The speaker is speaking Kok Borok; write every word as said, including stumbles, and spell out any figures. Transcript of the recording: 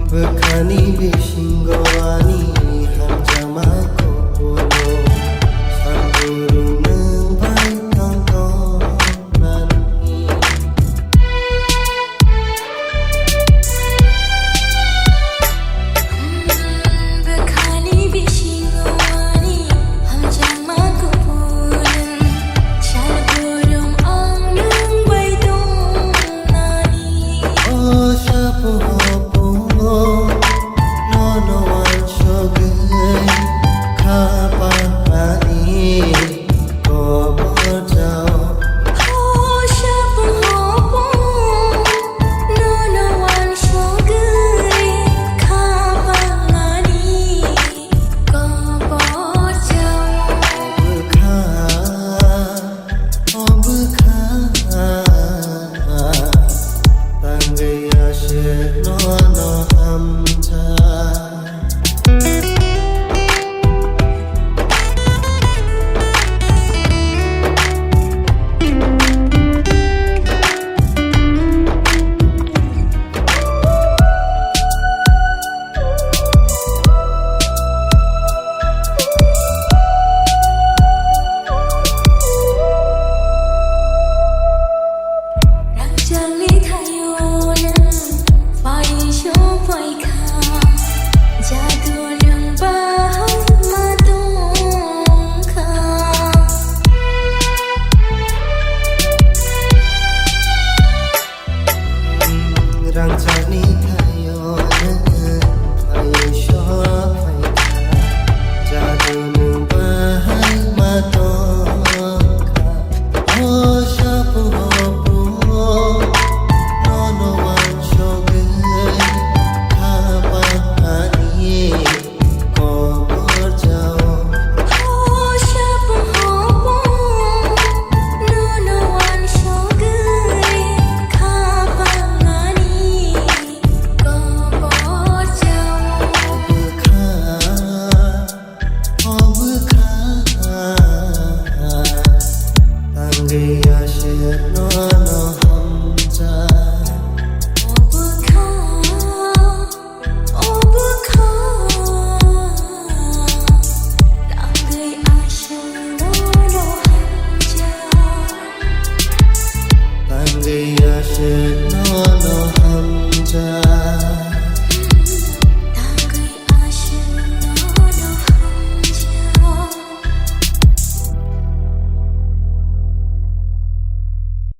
Bwkhani bisingo ani hamjakma kuphuru, salbrum nwng bai tongthoknani. Bwkhani bisingo ani hamjakma kuphuru, salbrum ang nwng bai tong. O sapungo, nono wansugwi khapani kobor jao. O sapungo, nono wansugwi khapani kobor jao. Bwkha, o bwkha, tangwi aswk nono hamjak. Rangchakni thaio nwng paisok phaikha, jadu nwng bahai ma tongkha. Rangchakni thaio nwng paisok phaikha, jadu nwng bahai ma tongkha. O sapungo, nono wansugwi khapani kobor jao. O sapungo, nono wansugwi khapani kobor jao. Bwkha, o bwkha, tangwi